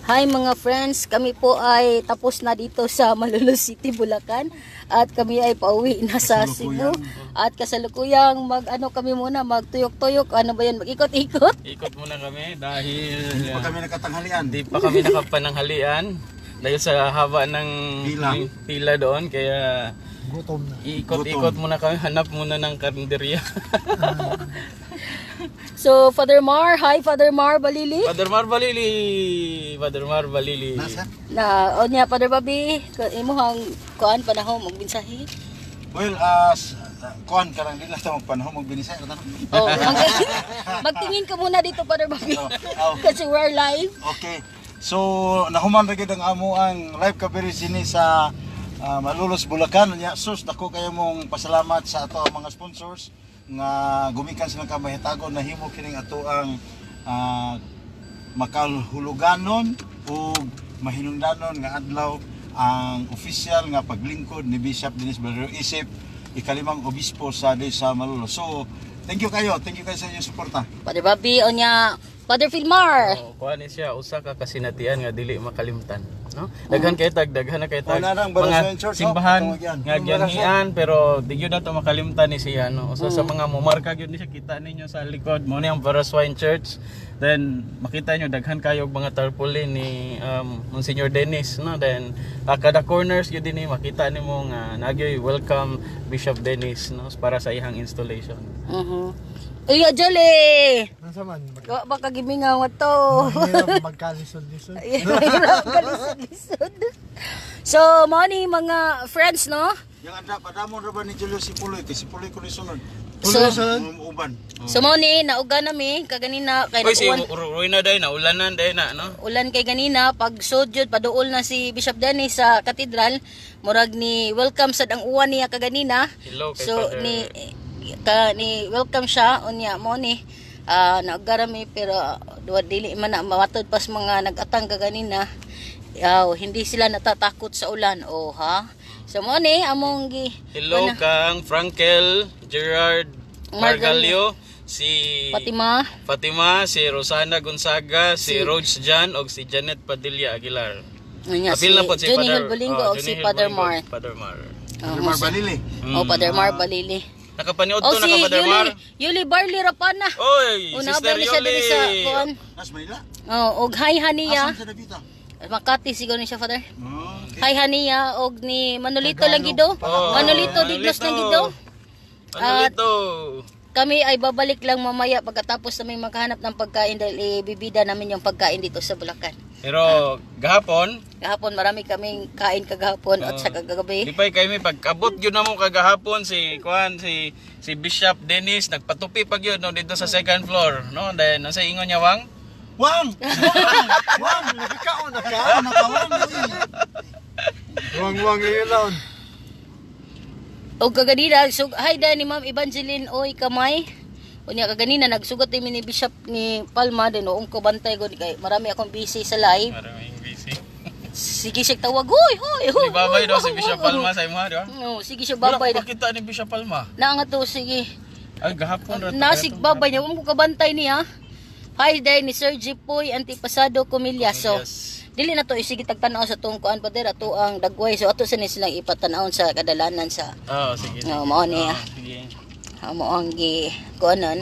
Hi mga friends, kami po ay tapos na dito sa Malolos City, Bulacan at kami ay pauwi na sa Cebu at kasalukuyang mag ano kami muna, magtuyok-tuyok, ano ba yun, mag-ikot-ikot. Ikot muna kami dahil Hindi pa kami nakatanghalian. Hindi pa kami nakapananghalian dahil sa haba ng Pila. Pila doon, kaya Gutom na. ikot-ikot muna kami, hanap muna ng karinderya. So Father Mar, hi Father Mar Balili. Father Mar Balili, Father Mar Balili. Nasa? Na o niya Father Babi, imuhang kuan panahon magmensahe. Well, kuan ka lang din lang sa magpanahon magbinisay. Ano? Oh, magtingin ka muna dito, Father Babi. Oh. Kasi we're live. Okay. So, nahuman ra gyud ang amo ang live coverage dinhi sa Malolos, Bulacan. Nya sus, dako kayo mong pasalamat sa ato ang mga sponsors nga gumikan silang kamahitagon nahimo kining ato ang makahuluganon ug mahinungdanon nga adlaw, ang official nga paglingkod ni Bishop Dennis Valero isip ikalimang obispo sa di sa Malolos. So, thank you kayo. Thank you kayo sa inyong suporta. Father Babi, o niya Father Filmar. Oh, kuan ni siya usa ka kasinatian nga dili makalimtan, no? Daghan kay tag, daghan na kay tag Oh, narang Barasoain mga Church, oh, simbahan tungod yan. nga gyanhian, pero di gyud nato makalimtan ni siya, no? Usa sa mga mumarka gyud ni siya, kita ninyo sa likod mo ni ang Barasoain Church. Then makita nyo daghan kayo og mga tarpaulin ni Monsignor Dennis, no? Then kada corners gyud dinhi makita nimo nga nagyoy "Welcome Bishop Dennis," no, para sa iyang installation. Iya, Jolly! Nasa man? Wa ba kagimingaw to? Mahirap magkalisod-lisod. Mahirap kalisod-lisod. So, mao ni mga friends, no? Yang ada padamon ra ba ni Julio si Puloy kay si Puloy ko ni sunod. So, Uban. so mao ni nauga nami kaganina kay Oy, si nag-uwan. Ruina day na ulanan day na, no? Ulan kay ganina pag sud paduol na si Bishop Dennis sa katedral, murag ni welcome sad ang uwan niya kaganina. Hello kay So Father. ni ka ni welcome siya unya mo ni nauga rami, pero duwa dili man na mamatod pas mga nag-atang kaganina. Yaw, hindi sila natatakot sa ulan. Oh ha. So mo ni among gi Hello ano, kang Frankel Gerard Margalio. Margalio, si Fatima. Fatima, si Rosana Gonzaga, si Rhodes Jan og si Janet Padilla Aguilar. Unya, si Apil na po si Johnny Father Hilbolingo oh, og si Johnny Father Hilbolingo, Mar. Father Mar. Oh, Mar Balili. oh, Father Mar Balili. Nakapaniod Oh, to si na ka, Father Mar. Yuli, Yuli Barley Rapana. Oy, Una Sister ba ni siya Yuli. diri sa kuan? Nas Manila. Oh, og hi Hania. Asan sa Davita? Makati siguro ni siya, Father. Oh, okay. Hi Hania og ni Manolito lang gido. Oh, Manolito Dignos lang gido. Manolito. Kami ay babalik lang mamaya pagkatapos namin maghanap ng pagkain dahil ibibida namin yung pagkain dito sa Bulacan. Pero gahapon, Kahapon marami kaming kain kagahapon at sa kagabi. Lipay kay mi pag-abot gyud namo kagahapon si kuan si si Bishop Dennis nagpatupi pa gyud, no, dito sa second floor, no? Then nasa ingon niya, "Wang." Wang! Wang! Wang! Nakakaon na ka? Kaon na kawang. Wang-wang ngayon laon. Og kaganina, hi da ni Ma'am Evangeline Oy Kamay. Unya kaganina nagsugat din mi ni Bishop ni Palma din noong ko bantay ko kay marami akong busy sa live. Maraming busy. Sige siya tawag, "Hoy, hoy, hoy." Ni babay hoy, daw si hoy, Bishop hoy." Palma sa imo, di ba? No, sige siya Wala babay. ko makita ni Bishop Palma. Na nga to, sige. Ay, gahapon ra to. Nasig babay niya, ko kabantay niya. Hi day ni Sir G. Poy Antipasado Comilla. So, Yes. dili na to isige tagtan-aw sa tuong kuan pa ato ang dagway. So ato sa ni silang ipatan-awon sa kadalanan sa Oh, sige. No, mao niya. Oh, sige. Mao ang gi kuanon.